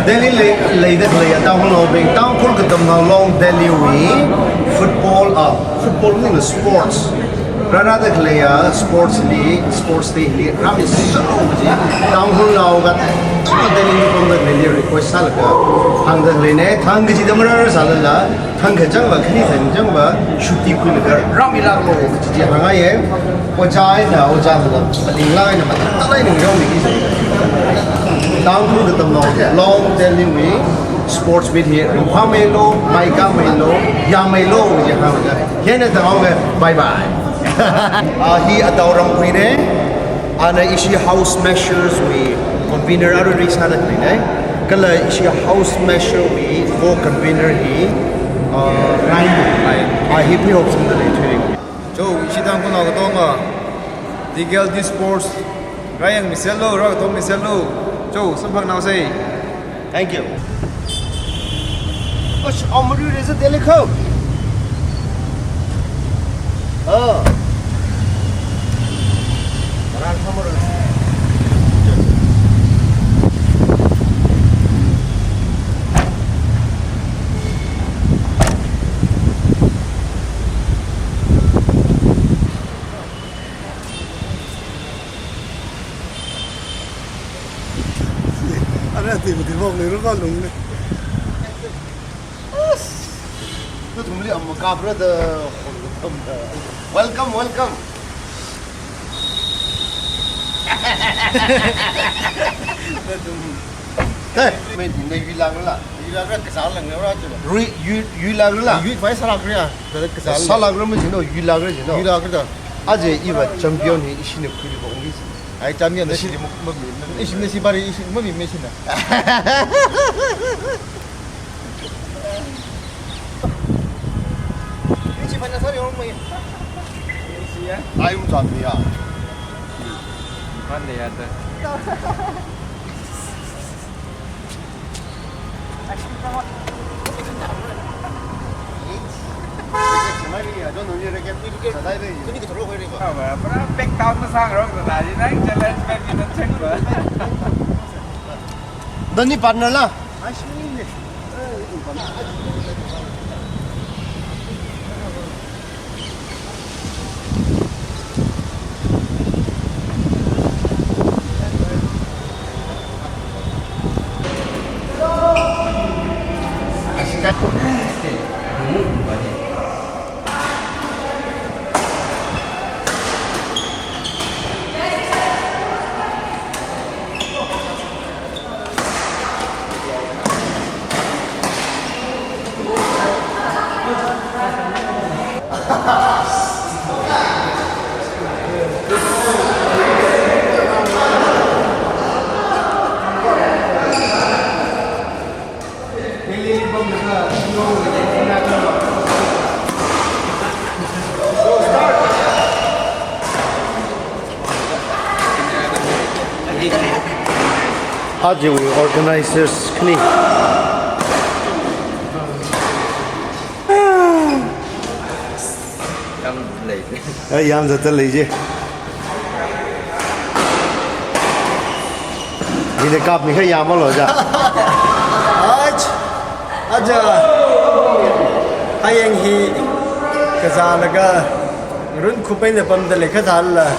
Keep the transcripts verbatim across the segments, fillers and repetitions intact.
Delhi li leida khaleiya Tangkhulnaobing, Tangkhul Katamnao Long Delhi wui football, ah, football maningla sports. Rārada khaleiya sports li, sports day li rāmi sālu kaji Tangkhulnao katongana Delhi li pamda khaleili request sālaga hāngda khaleina. Thang kachida marāra sālala, thang kachangva, khani thang kachangva shuti khuilaga rāmilāklu kaji chi hāngngaiya. Ojā eina, ojā eina, malinglāk eina, mathālāk eina rāmiki. Tangkhul Katamnao Long Delhi wui sports meet hi ringphāmeilu, maikāmeilu, yāmeilu kaji hānglaga hieina tāhaoga. Bye bye. Ah, hi Atao Ramkhuina. Ana ishi House Mashers wui convener aruirui sāda khaleina. Kala ishi House Masher wui co-convener hi, ah, Rai. Rai. Ah, hi pui hop sāda leithuiya. Cho, ishi Tangkhulnao katonga, T K L D Sports rāyangmi sālu, rākatommi sālu. Cho, samphangnaosa. Thank you. Ash, Amaru reza Delhi khao. Ah. Maran Amaru. Ara ti mati vok le ro ka lung le. Nathumli amma kapra da. Welcome, welcome. Nathum. Hey, men ne yuilākrala. Yuilākra kasā lang ra chu. Rui, yui, yuilākrala. Yui vai sālākra. Kasā lang. Sālākra ma jino, yuilākra jino. Yuilākra da. Aja iva champion hi ishina khuili ba ungli. Ai, champion na ishi, ishi mami, ishi, ishi bari, ishi mami, ishi na. Ishi fana sa yong mai. Ishi ya. Ai, um, champion ya. Fana ya ta. Nani partner la? Ajawui organizers khani. Yam lei. Ai, yam zatda lei je. Hina kapmi kha yamalo ja. Aj, aja, hayang hi kazālaga runkhup eina pamda lei kathāla.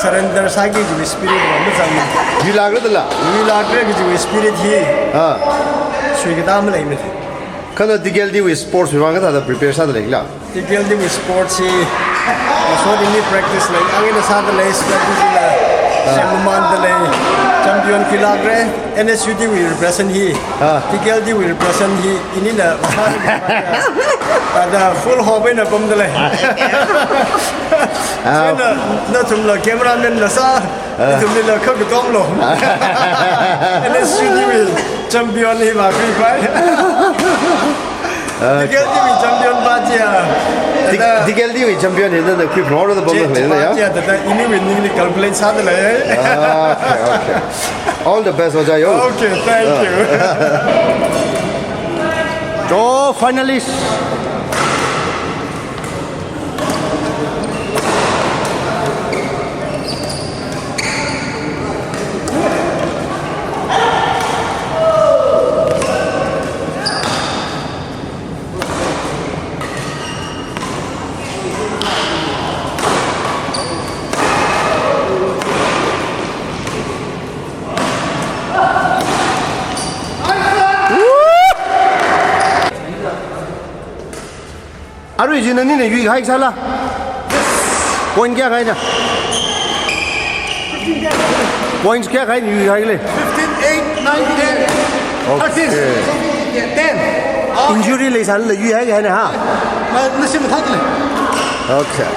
Surrender sāki kajiwui spirit va mazang. Yuilākra dala. Yuilākra kajiwui spirit hi. Ah. Suikatā maleimana. Kha na T K L D wui sports wui vang kathāda prepare sāda leila? T K L D wui sports hi, so dini practice lei, ang eina sāda lei, strategy la, ah, semamānda lei, champion khuilākra, N S U T wui represent hi, ah, T K L D wui represent hi, inina, thāda full hop eina pamda lei. Ah. Chieina, nathumla cameraman la sā, ah, nathumlila kha katomlo. N S U T wui champion hi vākhuipai. Ah. T K L D wui champion pa chia. T-, thāda T K L D wui champion hi nana khuiphungra da pamda lei ya? Pa chia, thāda iniwui ningli calculate sāda lei. Ah, okay, okay. All the best, Ojā yo. Okay, thank you. Ah. Cho, finalist. Arui chi nanina yuikahai sāla? Point kayākha eina? Points kayākha eina yuikahaile? Fifteen, eight, nine, ten. Okay. Thirteen. Ten. Ah. Injury leisālala yuihai kahaina ha? Ma, nashi mathāda lei. Okay.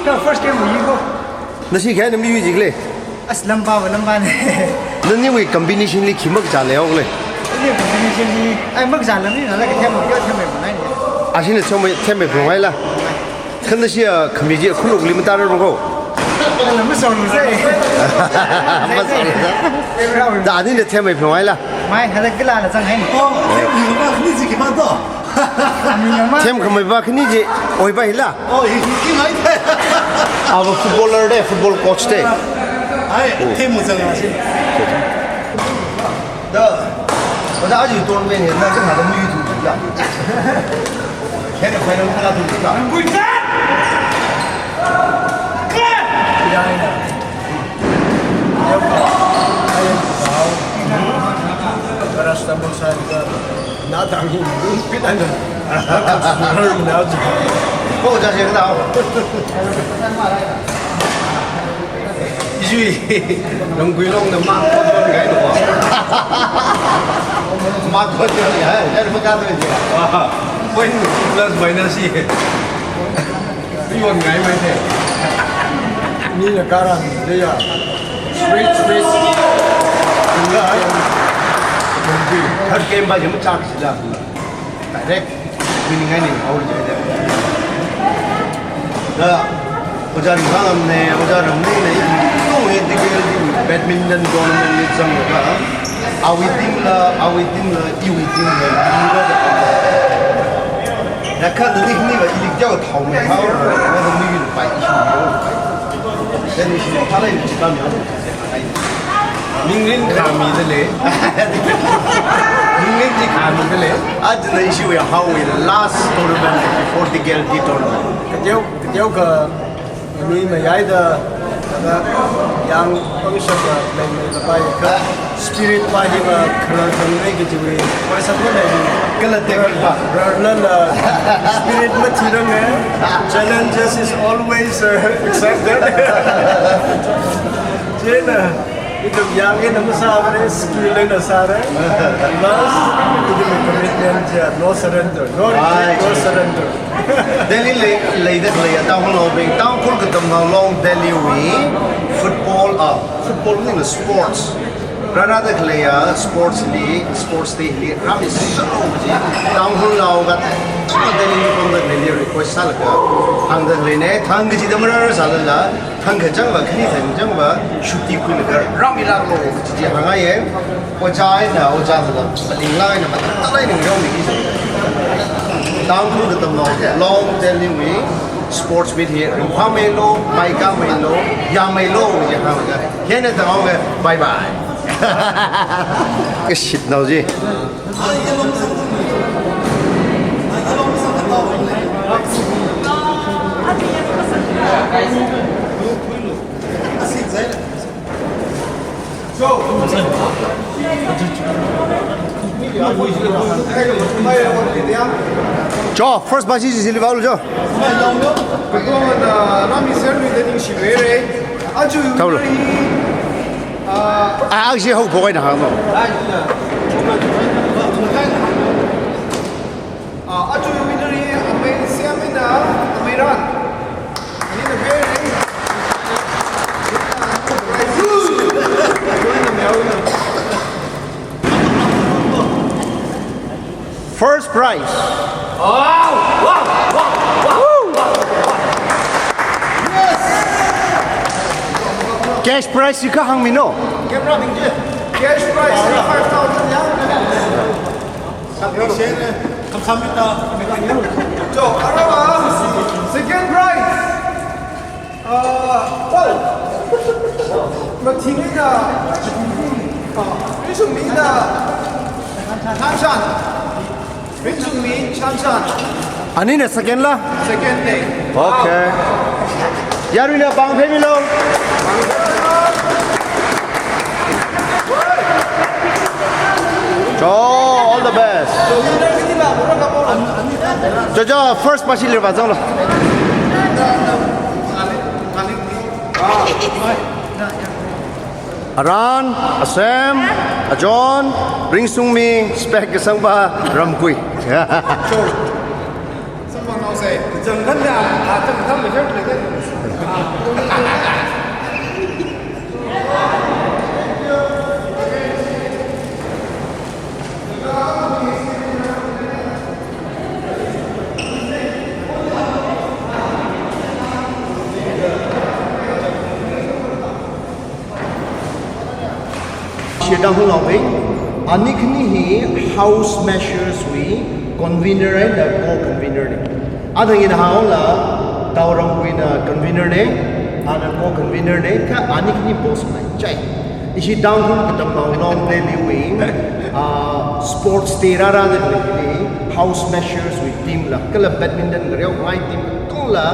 Ka first game yui ko. Nashi kayākha eina mayui jikle? As lamba va lambane. Naniwui combination li khi makazā leihaole? Ani combination li, ai, makazā lamli nala kathemma, kathemmei manai ni. Ashina chomei, themmei phunghaila. Kha nashi, ah, khami chi khulukli matārar ko. Ala masong se. Masong se. Da anina themmei phunghaila. Mai, hada kila la zang hai. Oh, themmei phunghaila, ni chi khi mato. Themkhamei va khani chi, oi va hila. Oh, hi, hi, hi, hi, hi. Ava footballer de, football coach de. Ai, oh. Themmu zanga shi. Da. Oda aji tournament hi, na zanga da mu YouTube la. Kena final kala tu la. Good job! Good! Ya, ya. Paracetamol sāda, na tangin, pit ana. Ko ja je ka. Ijui, nong gui long na ma ko don gai no. Ma ko don ya, ya ma ka don ya. Point plus minus hi. Iwon ngai mai the. Ni na karan de ya. Straight, straight. Third game va jam chak sila. Direct winning ngai ni, aur jai jai. Da, Oja Ringphang ne, Oja Ramli ne, tung he tikel di badminton tournament ni zang ka. Awui team la, awui team la, iwui team la, iwui team la. Nakhana ni ni va ili kya thao me thao, na ni ni pai ishi ni pai. Then ishi ni phalai ni chikam ya. Mingrin khami da lei. Mingrin chi khami da lei. Ajina ishiwui haowui last tournament before the G L D tournament. Kateokha, kateokha, nui mayaida, kateokha, yang pangshap da lei mai lapai ka. Spirit pa hiva kharar thangai kajiwui, koi sāda lei. Kala tekpa. Rarlala, spirit mathirang e. Challenges is always, uh, accepted. Chieina, ithum yang eina masāmara, skill eina sāra. Plus, ithum commitment ya, no surrender, no retreat, no surrender. Delhi lei, leida khalei Tangkhulnaobing, Tangkhul Katamnao Long Delhi wui football, ah, football maningla sports. Rārada khalei sports li, sports day li, rāmi sālu kaji, Tangkhulnao katonga Delhi li pamda khalei request sālaga, hāngda khaleina, thang kachida marāra sālala, thang kachangva, khani thang kachangva, shuti khuilaga, rāmi lāklu kaji chi hāngngaiya. Oja eina, oja sāla, paling lāngna, mathālāk eina yaomi ki. Tangkhul Katamnao Long Delhi wui sports meet hi, ringphāmeilu, maikāmeilu, yāmeilu, ya hānglaga. Hieina tanghaoga, bye bye. Kashitnao chi. Cho, first bashi chi sili valu cho. Thaulu. Ah, aji hao phokai na hānglo. Ah, aja winner hi amei Siamina, amei Ran. Anina very. First prize. Wow! Wow! Wow! Wow! Wow! Yes! Cash prize hi kha hāngmi no? Camera bing je. Cash prize hi five thousand ya. Cho, arava, second prize. Uh, oh. Mathingda, uh, Rinchungmida, Chanshan. Rinchungmi, Chanshan. Anina second la? Second ne. Okay. Yaruina pāng phāmilo. Cho, all the best. Jaja, first pashi lirva zanglo. Aran, Asem, Ajon, Ringsungmi, spec kasangpa, Ramkui. Ishi Tangkhulnaobing, ani khani hi House Smashers wui convener eina co-convener na. Athang ina hāngla, Tao Ramkuina convener na, ana co-convener na, kha ani khani boss na chai. Ishi Tangkhul Katamnao Long Delhi wui, ah, sports day rāra na khani House Smashers wui team la, kala badminton ngareongai team katongla,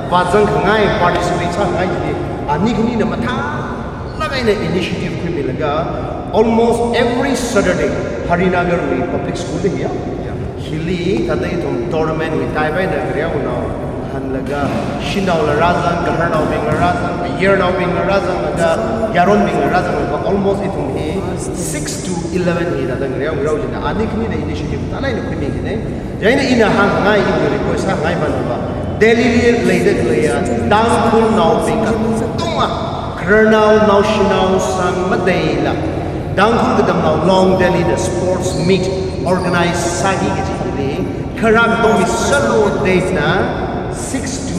vāzang khangai, participate sāngai chili, ani khanina mathālāk eina initiative khuimilaga, almost every Saturday, Harinagar wui public school li ya. Hili, thāda ithum tournament wui tai bai na ngareonao, hanlaga, shanaola rāzang, gaharnaobingla rāzang, ayarnaobingla rāzang, laga, yaronbingla rāzang, laga, almost ithum hi six to eleven hi thāda ngareo, ngareo jina, ani khanina initiative, thālāk eina khuimi kine. Chieina ina hāngngai, ina request sāngai manava. Delhi li leida khaleiya, Tangkhulnaobing katonga, khararnao, naoshinao, sang madeila, Tangkhul Katamnao Long Delhi da sports meet organize sāki kaji hili, kharā katongmi sālu date na six to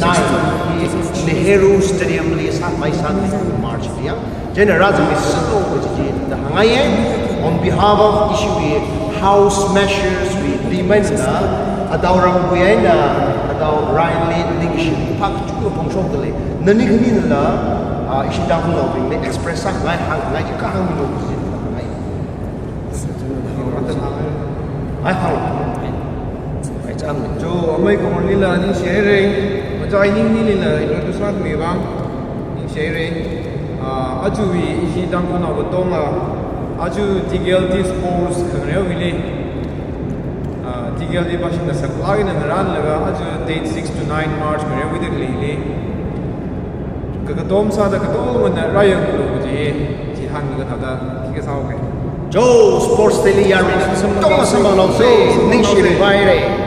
nine hi Nehru Stadium li sāmei sāda March li ya. Chieina rāzangmi sālu kaji chi da hāngngaiye. On behalf of ishi wui House Smashers wui team eina, Atao Ramkui eina, Atao Ryan li ningshi phākachungkha phongshokda lei. Nani khaninala, ah, ishi Tangkhulnaobingli express sāngai, hāngngai chi kha hāngmilu kaji chi da hāngngai. Ai, hāng. Ai, cham. Cho, amei Komorlila ningshi haira. Macha ining nilila introduce sāmi vang ningshi haira. Ah, aja hi ishi Tangkhulnao katonga, aja T K L D Sports khangareo hili, ah, T K L D pāshina saklāk eina ngarānlaga, aja date six to nine March ngareo hili da khalei hili, kakatom sāda katomana rāyanglu kaji chi hānglaga thāda khikha sāoke. Cho, sports day li yarui katonga samphanglu se, ningshi ringphāhaira.